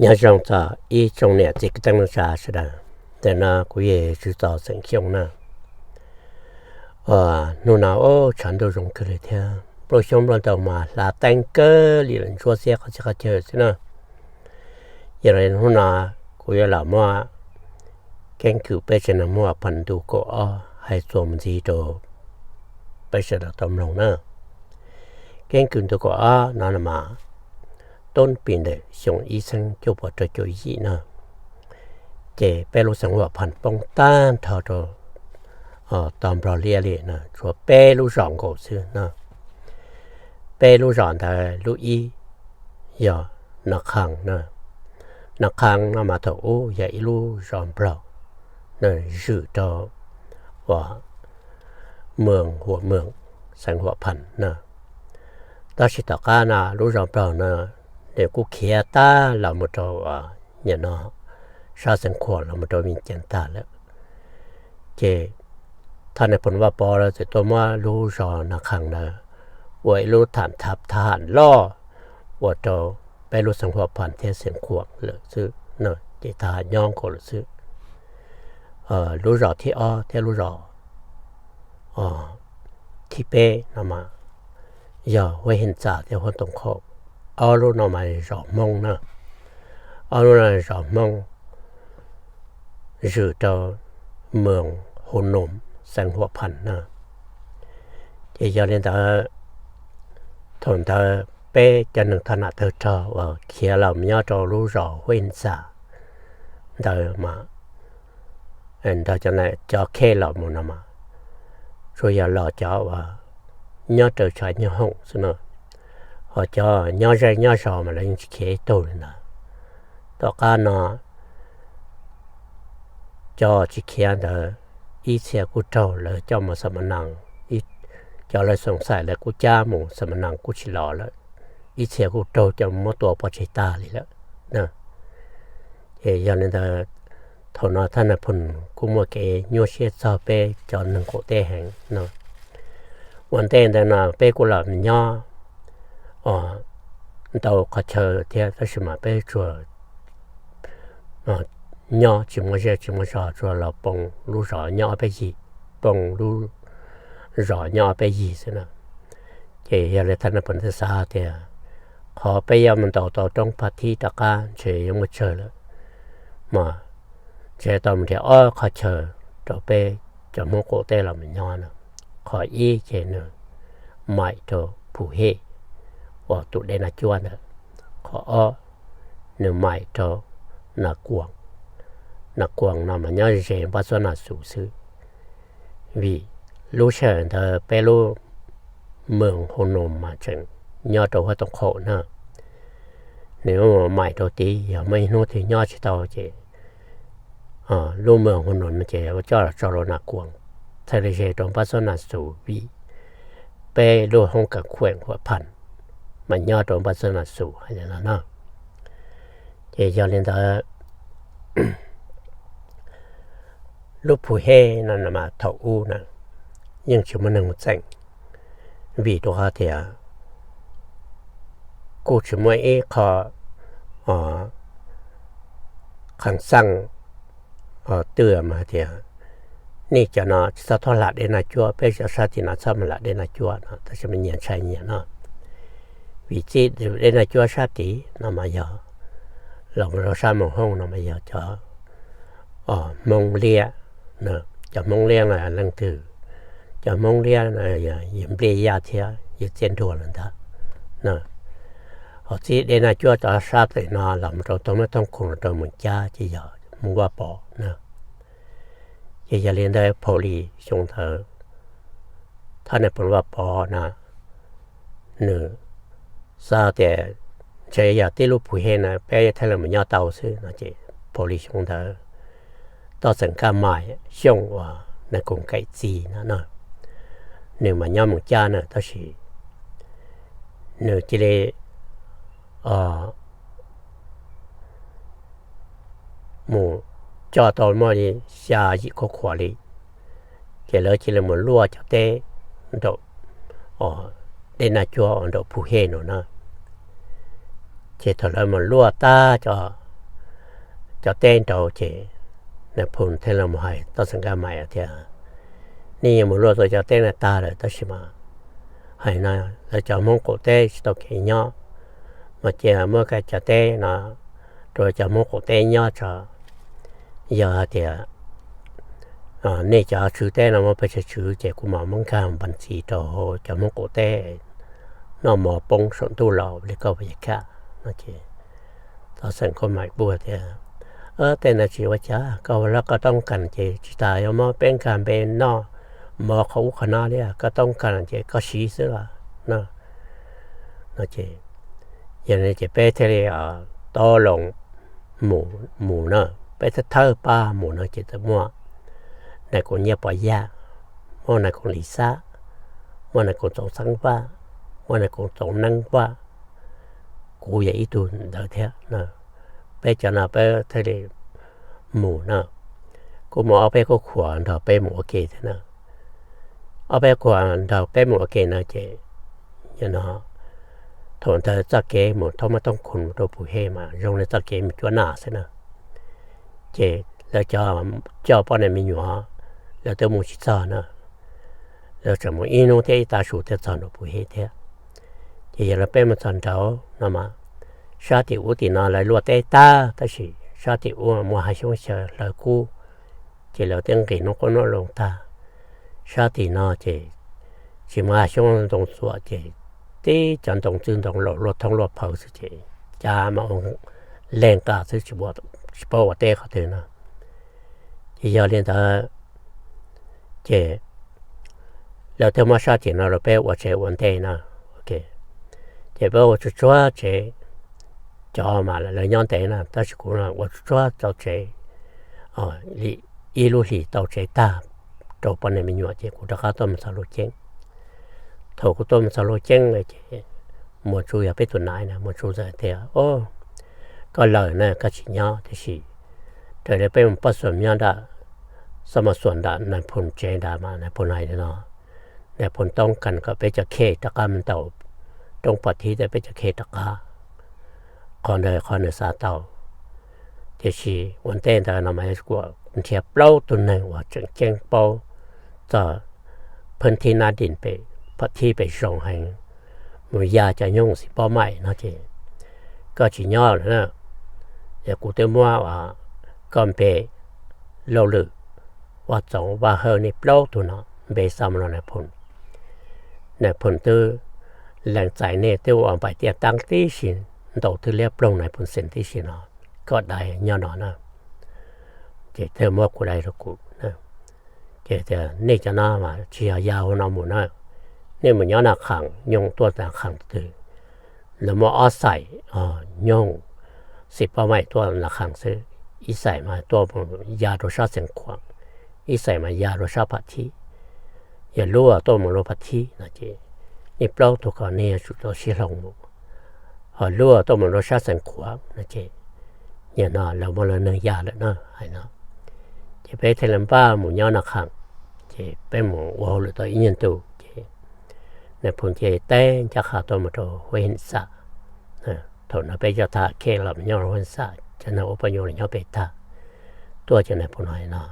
Nyob zoo txog ib tsoom niam txiv kwv tij neej tsa sawv daws. Ntawm no kuv yog Tswv Txos xeem Xyooj na. Hnub no tshav ntuj zoo kawg li thiab nplooj xyoob nplooj ntoo mas hlav teeb kawg li lawm, ntsuab xiab qhov txhia qhov chaw xwb na. Yog li hnub no kuv yuav los muab keeb kwm peb tsev neeg Hmoob Vaj Pham ntu kaum ob hais txuas mus ntxiv rau peb sawv daws tau mloog na. Keeb kwm ntu kaum ob no mas tub pim ntawm xyoo ib txhiab cuaj puas rau caum yim na, ces peb lub xeev Vaj Pham poob tag nrho rau tog Nplog liab li na, tshuav peb lub zos nkaus xwb na. Peb lub zos ntawd lub ib yog Nas Khas na. Nas Khas no mas thaum ub yog ib lub zos Nplog na, zwm rau uas moos Huam Moos, xeev Huam Pham na. Tab sis tom qab no lub zos Nplog no nws kuj khiav tag los mus rau uas nim no sab xeev Khuam los mus rau Vij Cas tag lawm. Ces thaj Nais Phoo Vaj Pov lawv txawm tuaj muab lub zos Nas Khas ntawd ua ib lub tham thab thab ham loj ua rau peb lub xeev Huam Pham thiab xeev Khuam lawm xwb, ces thab ham nyob nkaus lawm xwb. Lub zos thib ob thiab lub zos thib peb no mas yog Huab Hej Txas thiab Huab Toom Khaum. Ob lub no mas zos Hmoob na. Ob lub no zos Hmoob zwm rau moos Hu Noos, xeev Huam Pham na. Ces yog li ntawd, thaum ntawd peb cov neeg thoj nam tawg rog uas khiav los nyob rau lub zos Huab Hej Txas ntawd mas nrog cov, cov khej los mus no mas tsuas yog los cov uas nyob raws tshav nyob hoom xwb no, ho cov nyob zej nyob zos mas lawv yeej tsis khiav ib tug li ntawd. Tom qab no cov tsis khiav ntawd ib txhia kuj raug lawv coj mus xam ma nas, cov lawv xoom xaim lawv kuj cab mus xam ma nas kuj tsis los lawm, ib txhia kuj raug coj muab tua pov tseg tag li lawm. Ces yog li ntawd, thaum no thaj Nais Phoo kuj muaj kev nyuaj siab txog peb cov neeg qaum teb heev no. Ua ntej ntawd no peb kuj los nyob ntau qhov chaw thiab, tab sis mas peb tsuas nyob tsis muaj zej tsis muaj zos, tsuas los poob lub zos nyob ob peb yig, poob lub zos nyob ob peb yig xwb na. Ces yog li thaj Nais Phoo thiaj xav tias qhov peb yuav mus ntaus tau roob Pha Thib rov qab ntshe yuav muaj tsawg lawm, mas ntshe tau mus nrhiav ob qhov chaw rau peb cov Hmoob qaum teb los mus nyob no. Qhov ib ces nws maim rau Phu Hej uas tus dej Naj Cuab ntawd. Qhov ob, nws maim rau Nas Kuas. Nas Kuas no mas nyob ze Npab Txuab Nas Xus xwb, vim lub sij hawm ntawd peb lub moos Hu Noos mas tseem nyob rau Huab Toom Khaum na. Nws maim rau tid, yog muaj ib hnub twg nyob tsis tau ces lub moos Hu Noos ces ua coj los tso rau Nas Kuas, txhaj li ze rau Npab Txuab Nas Xus, vim peb lub hoob kas khuem Huam Pham mas nyob rau Npab Txuab Nas Xus hais li no na. Ces yog li ntawd, lub Phu Hej no mas thaum ub na yeej tsis muaj neeg mus txeem, vim rau qhov tias kuj tsis muaj ib qho qhas xaj twg mas hais tias nej cov no tsis txhob thauj hla dej Naj Cuab, peb cov sab tim no txhob mus hla dej Naj Cuab no, tab sis mas nyias ntshai nyias no. Vim txij dej Naj Cuab sab tid no mas yog los mus rau sab Moos Hooj no mas yog cov Hmoob Liab. Cov Hmoob Liab no leej twg? Cov Hmoob Liab no yog Npliaj Yaj thiab yog Txiaj Nruag lawm ntag. Ho txij dej Naj Cuab cov sab tim no los mus rau Tooj Mab Tooj Khoom los rau Moos Cab ces yog Hmoob Vaj Pov na. Ces yog li ntawd, phau li xyoo ntawd thaj Nais Phoo Vaj Pov na, nws xav tias ntshe yog tib lub Phu Hej na peb thiaj li mus nyob tau xwb no ces phau li xyoo ntawd toj xeem Kaj Mas Xyooj uas Nais Koom Kaim txiv no, nws mas nyob Moos Cab na, tab sis nws cia li mus coj tau muaj li xya yim khub qhuas li, ces lawv cia li mus luaj cov teb nraum dej Naj Cuab uas nraum Phu Hej no na. Ces thaum lawv mus luaj tag cov cov teb nraud ces Nais Phoo thiaj li mus hais Tob Xeem Nkaj Maim tias, nej yuav mus luaj tau cov teb no tag lawm tab sis mas hais no, lawv cov Hmoob qaum teb tsis tau kev nyob, mas cia muab cov teb no rau cov Hmoob qaum teb nyob tso. Yog hais tias nej cov tswv teb no muaj pes tsawg tswv ces kuv mam muab nkag npas ntxiv rau hauv cov Hmoob qaum teb, noj mov poob saum ntuj los li koj puas yuav kam no ces Tob Xeem Nkaj Maim kuj tias, tej no tsis ua cas, koj ua lawv koj toob kas ces tsis tas yuav muab peb nkag npe noj mov qhov ub qhov no li, koj toob kas ces koj siv xwb los no no ces, yog li ces peb thiaj li tau loo mus na, peb thiaj thawb pab mus no ces txawm muaj Nais Koom Nyiaj Pov Yaj, muaj Nais Koom Lis Xab, muaj Nais Koom Txoov Xeeb Vaj, muaj Nais Koom Txoov Neeb Vaj, kuv yog ib tug ntawd thiab. Peb cov no peb thiaj li mus na, kuj muaj ob peb khub khuam nrog peb mus ua ke thiab na. Ob peb khuam nrog peb mus ua ke no ces, no thaum ntawd txoj kev mus thoob mab thoob khoom rau Pus Hej mas zoo li txoj kev mus cuab naj xwb na. Ces lawv cov coj poj niam me nyuam lawv twb mus tsis txog na, lawv tseem mus ib hnub thiab ib tav su thiaj txog nram Pus Hej thiab. Ces yog li peb mus txog nraud no mas, sab tim ub tim no lawv luaj teb tag tab sis sab tim ub muaj hav xyoob xyaw hlawv kub, ces lawv twb nqis hnub qub hnub loo tag. Sab tim no ces tsis muaj hav xyoob ntoo txuam ces tib cov ntoo txwj ntoo laus luaj thoob luaj phaws xwb ces cab mas ua leej nqa xwb, tsis paub ua teb qhov twg no. Ces yog li ntawd ces lawv thiaj muab sab tim no rau peb ua tsev ua ntej na. Ces peb ua tsuag tsuag tsev, cov mas lawv nyob ntev na tab sis kuv ua tsuag tsuag tau tsev, ib lub hlis tau tsev tag rau poj niam me nyuam ces kuv rov qab tuaj mus txog Luj Ceeb. Thaum kuv tuaj mus txog Luj Ceeb lawm ces Muas Tsu yog peb tus nais na, Muas Tsu txawm tias, o, koj lawm na koj tsis nyob tiam sis raws li peb mus poj xuam nyob nram, xab mos xuam nram Nais Phoo tsev nrad mas Nais Phoo hais li no, Nais Phoo toob kas kom peb cov khej rov qab mus ntaus roob Pom Thib thiab peb cov khej rov qab. Qhov ntawd qhov nws xav tau. Tiam sis ua ntej ntawd no mas yog kuv nrhiav plaub tug neeg uas tseem ceeb paub txog phab thib nab dim pem, Pom Thib pem zoo heev, mus ya cov nyoob hoom xim pob maim no ces koj tsis nyob lawm na. Yog kuv twb muab koj npe, Lauj Lwm, Vaj Txoov, Vaj Hawj, nej plaub tug no npe xa mus rau Nais Phoo. Nais Phoo twb lees txais nej twb ua npaim tiaj tab tib si, ntaus twb liab ploog Nais Phoo xeem tib si no, koj dai nyob no na. Ces thiaj muab kuv dai rau kuv. Ces tias nej cov no mas tsis yog ya hauv no mus na, nej mus nyob Nas Kham, nyoob hoom tuaj Nas Kham twg, lawv muaj ob xaim, nyoob hoom xim pob maim tuaj Nas Kham xwb, ib xaim mas tuaj mus ya rau sab Xeev Khuam, ib xaim mas ya rau sab Pom Thib. Yog lub tuaj mus rau Pom Thib no ces nej plaub tug ko nej yuav tsum tau sib hloov mus, ho lub tuaj mus rau sab Xeev Khuam no ces nim no lawv muaj lawv neeg ya lawm na hais no. Ces peb thiaj li npaj mus nyob Nas Kham, ces peb mus ua hauj lwm tau ib nyuag ntu ces Nais Phoo ces teb ncaj qha tuaj mus rau Huab Him Xam. Thaum no peb cov thaj khej los nyob rau Huab Him Xam, cov neeg ua poj nyuam los nyob pem tag. Tuaj ces Nais Phoo hais no,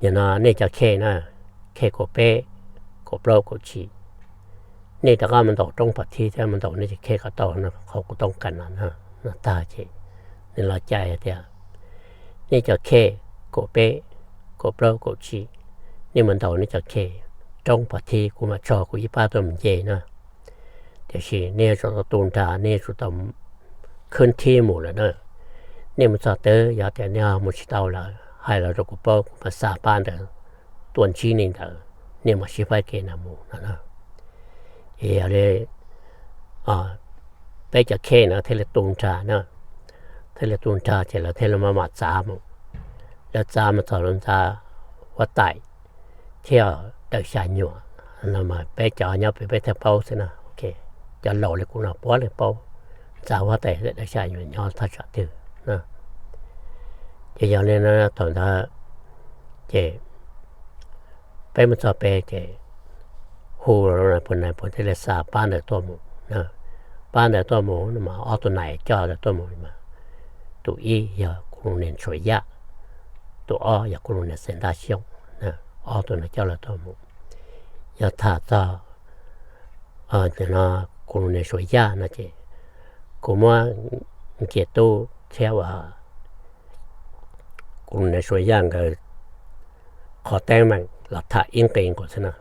nim no nej cov khej na, khej kaum peb, kaum plaub, kaum tsib, nej rov qab mus ntaus roob Pom Thib thiab mus ntaus nej cov khej kom tau qhov kuv toob kas no no tag ces nws los cai hais tias, nej cov khej kaum peb, kaum plaub, kaum tsib, nej mus ntaus nej cov khej, roob Pom Thib kuv mam tso kuv ib pab tuaj mus nce na. Tiam sis nej yuav tsum tau tu nra, nej yuav tsum tau khwb thib mus lawm na. Nej mus txog twg yog tias nej ho mus tsis tau lawm hais los rau kuv paub, kuv mam xa pab ntawd tuaj ntsib nej ntawd, nej mam sib faib kev na mus no na. Ces yog li peb cov khej no thiaj li tu nra na, thiaj li tu nra ces lawv thiaj li maj mam txav mus. Lawv txav mus txog lub ntxa Huab Tais thiab Dawm Xya Nyuam no mas peb cov nyob pem peb thiaj paub xwb na. Cov laus li kuv no puav leej paub ntxa Huab Tais thiab Dawm Xya Nyuam nyob thaj tsam twg. Ces yog li no thaum ntawd ces peb mus txog pem ces hu rau Nais Phoo, Nais Phoo thiaj li xa pab ntawd tuaj mus. Pab ntawd tuaj mus no mas ob tug nais coj ntawd tuaj mus mas Tus ib yog Colonel Suav Yaj, tus ob yog Colonel Xeev Ntaj Xyooj. Ob tug no coj lawv tuaj mus, yog tham txog Colonel Suav Yaj no ces kuv muab Nkias Tub thiab uas Colonel Suav Yaj nkawd qhov teeb meem los tham ib nqe nkaus xwb na.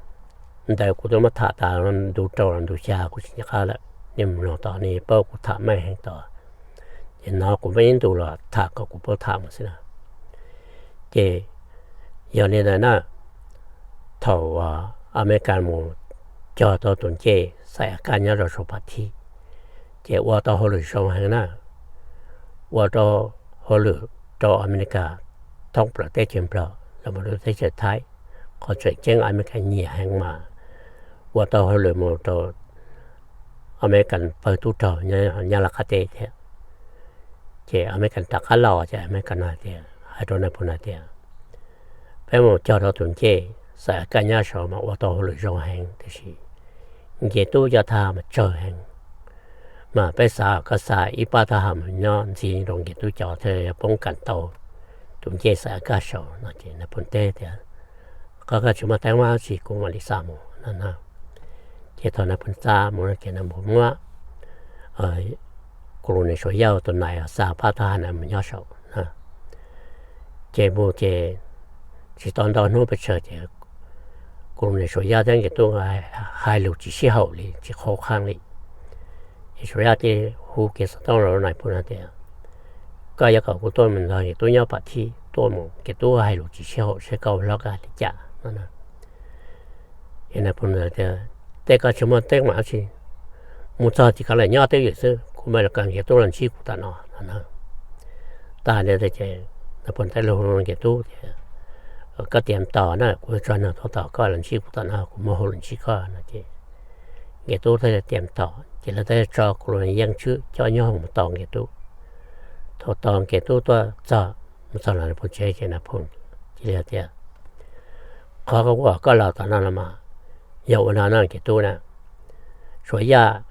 Ntawd kuv twb muab tham tas ntu rau los ntu xya kuv tsis nco qab lawm, nej mus mloog tod nej paub kuv tham meej heev tod. Ces no kuv muab ib ntu los tham kom kuv paub tham mus xwb na. Ces yog li ntawd na, thaum Amelikas mus cog tau tus ncej Xais Av Kaj nyob rau saum Phav Thib, ces ua tau hauj lwm zoo heev na, ua rau hauj lwm rau Amelikas thoob plaws teb chaws Nplog los mus rau teb chaws Thaib. Qhov tseem ceeb Amelikas nyiam heev mas ua tau hauj lwm mus rau Amelikas pawg tub rog nyob Nyab Laj qab teb thiab. Ces Amelikas rov qab los ces Amelikas hais tias, hais rau Nais Phoo hais tias, peb mus cog rau tus ncej Xais Av Kaj nyob saud mas ua tau hauj lwm zoo heev tiam sis Nkias Tub cov thab ham mas tsawg heev, mas peb xav koj xa ib pab thab ham mus nyob ntxiv rau Nkias Tub cov thiaj yuav poob kam tau tus ncej Xais Av Kaj saud no ces Nais Phoo teb tias, qhov koj tsis muaj teeb meem dab tsi kuv mam li xa mus no na. Ces thaum Nais Phoo xa mus no ces Nais Phoo muab Colonel Suav Yaj tus nais xa pab thab ham no mus nyob saud na. Ces mus ces tsis tau ntau hnub pes tsawg ces Colonel Suav Yaj thiab Nkias Tub hais lus tsis sib haum li, tsis khauv kheev li. Ces Suav Yaj thiaj hu kiag xov tooj los rau Nais Phoo hais tias, koj yuav kom kuv tuaj mus nrog Nkias Tub nyob Phav Thib, tuaj mus Nkias Tub hais lus tsis sib haum seb koj ua hlob koj hais li cas no. Ces Nais Phoo tias, tej koj tsis muaj teeb meem dab tsi, mus txog ces koj los nyob twj ywm xwb, kuv mam li kom Nkias Tub los ntsib kuv tom no no na. Tas li ntawd ces Nais Phoo thiaj li hu Nkias Tub tias, koj tias tos na, kuv tso neeg tuaj tos koj los ntsib kuv tom no, kuv muaj hauj lwm ntsib koj no ces Nkias Tub thiaj li tias tos, ces lawv thiaj tso Colonel Yeej Tswb coj nyob hoom mus tos Nkias Tub. Thaum tos Nkias Tub tuaj txog, mus txog los Nais Phoo tsev ces Nais Phoo cia li hais tias, qhov kuv kom koj los tom no los mas yog ua no no Nkias Tub na, Suav Yaj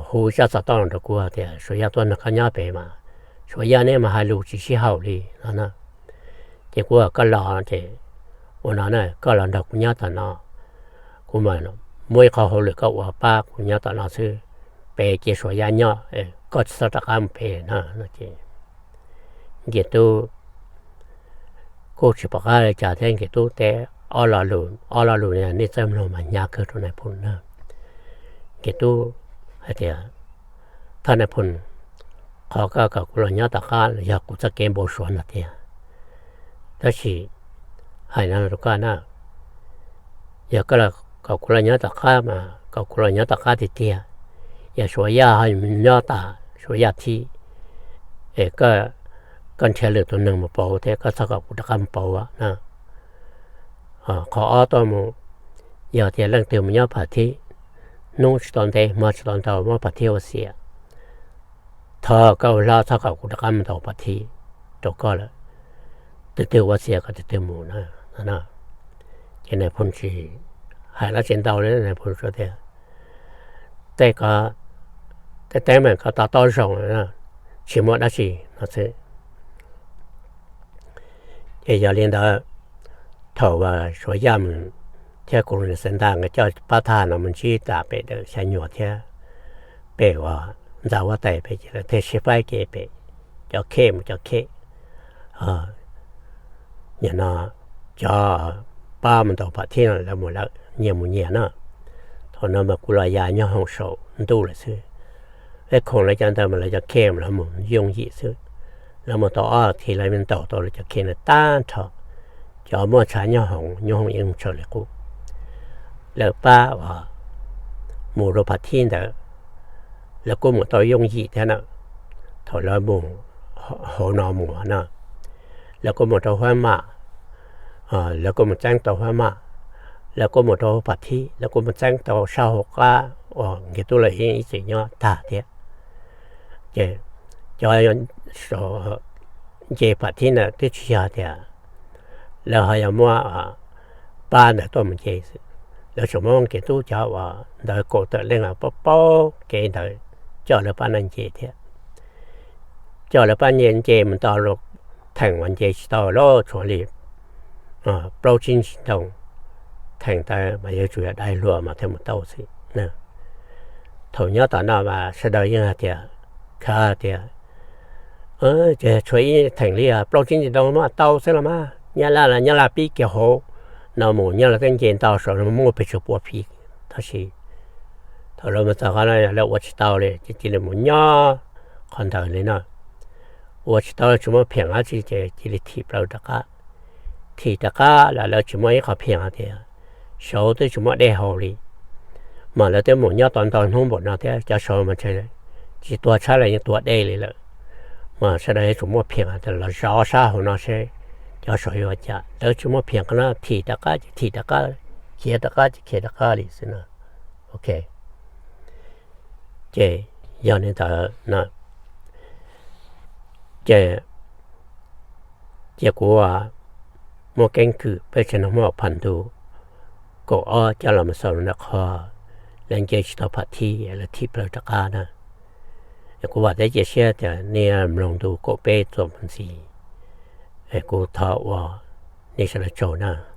hu zaj xov tooj los rau kuv tias Suav Yaj tuaj nrog koj nyob pem mas Suav Yaj neb mas hais lus tsis sib haum li no na. Ces kuv kom koj los ces ua no na, koj los nrog kuv nyob tom no, kuv mam muab ib qho hauj lwm koj ua pab kuv nyob tom no xwb, pem cia Suav Yaj nyob, koj tsis txhob rov qab mus pem no no ces Nkias Tub kuj tsis pom qab li cas thiab Nkias Tub teb ob lo lus, ob lo lus nej txawj mloog mas hnyav kawg rau Nais Phoo na. Nkias Tub hais tias, thawj Nais Phoo, qhov koj kom kuv los nyob tom qab yog kuv txoj kev npau suav ntag tiag, tab sis hais no rau koj na, yog koj kom kuv los nyob tom qab mas kom kuv los nyob tom qab tiag tiag, yog Suav Yaj ho nyob tas Suav Yaj thib es koj nrhiav lwm tus neeg mus pauv thiab koj txhob kom kuv rov qab mus pauv na. Qhov ob tuaj mus, yog tias leej twg mus nyob Phav Thib, hnub tsis tau ntev hmo tsis tau ntau muab Phav Thib ua xiam, thov koj ua hlob txhob kom kuv rov qab mus ntaus Phav Thib rau koj lawm, tus twg ua xiam kom tus twg mus na. Ces Nais Phoo tsis hais dab tsi ntau li, Nais Phoo tias, tej teeb meem koj to taub zoo, tsis muaj dab tsi no xwb. Ces yog li ntawd, thaum Suav Yaj mus thiab Colonel Xeev Ntaj nkawd coj pab thab ham no mus ntsib tas pem dawm Xya Nyuas thiab pem uas ntxa huab tais pem ces lawv thiaj sib faib kev pem cov khej mus cov khej. Nim no cov pab mus ntaus Phav Thib no lawv mus lawm, nyias mus nyias na. Thaum no mas kuv los ya nyob hoom saum ntuj lawm xwb. Peb khoom lawv cov ntawd mas lawv cov khej mas lawv mus yooj yim xwb. Lawv mus tau ob thiv lawv ntaus tau lawv cov khej ntawd tag nrho. Cov muaj tshav nyob hoom, nyob hoom yeej tshaw li qub. Lawv pab uas mus rau Phav Thib ntawd, lawv kuj mus tau yooj yim thiab na. Thaum lawv mus hauv no mus na, lawv kuj mus rau Huab Mam, lawv kuj mus txeeb tau Huab Mam, lawv kuj mus rau Phav Thib, lawv kuj mus txeeb tau sab hauv qab uas Nkias Tub lawv yeej ib txwm nyob tag thiab. Ces cov nce Phav Thib ntawd twb tsis yog tias lawv ho yog muab pab ntawd tuaj mus nce xwb, lawv tsuas muab Nkias Tub cov uas ntawd kaum tawm leej uas paub paub kev ntawd coj lawv pab no nce thiab. coj lawv pab nce nce mus tau, theem mas nce tsis tau lawm, tshuav li plaub tsib ntsis ntoo, theem tawv mas yuav tsum yog dai hluas mas thiaj mus tau xwb. Thaum nyob tom no mas sawv daws yeej hais tias, khav tias, ces tshuav ib theem li plaub tsib ntsis ntoo mas tau xwb los mas, Nyab Laj los Nyab Laj pib kiag hauv no mus, nyob lawv twb nce ntau saum no muaj pes tsawg pua phi. Tab sis thaum lawv mus txog qhov no lawv ua tsis tau li ces cia li mus nyob qhov ntawd li no. Ua tsis tau, tsis muaj phiaj dab tsi ces cia li thim plaws rov qab. Thim rov qab los lawv tsis muaj ib qho phiaj tias, saud twb tsis muaj dej haus li, mas lawv twb mus nyob tau ntau hnub npaum no thiab cov saud mas tsis tuag tshab los yeej tuag dej li lawm. Mas sawv daws yuav tsum muaj phiaj tias los zov sab hauv no seb cov saud yuav ua cas. Lawv tsis muaj phiaj qhov no, thim rov qab ces thim rov qab, khiav rov qab ces khiav rov qab li xwb no. Ok, ces yog li ntawd no, ces cia kuv muaj keeb kwm peb tsev neeg Hmoob Phaj Ntuj kaum ob coj los mus xaus nram qhov lawv nce tsis tau phaj thib lawv thim plaws rov qab na. Kuv vam thiab cia siab tias nej mloog ntu kaum peb txuas mus ntxiv, kuv thov ua nej sawv daws tsaug na.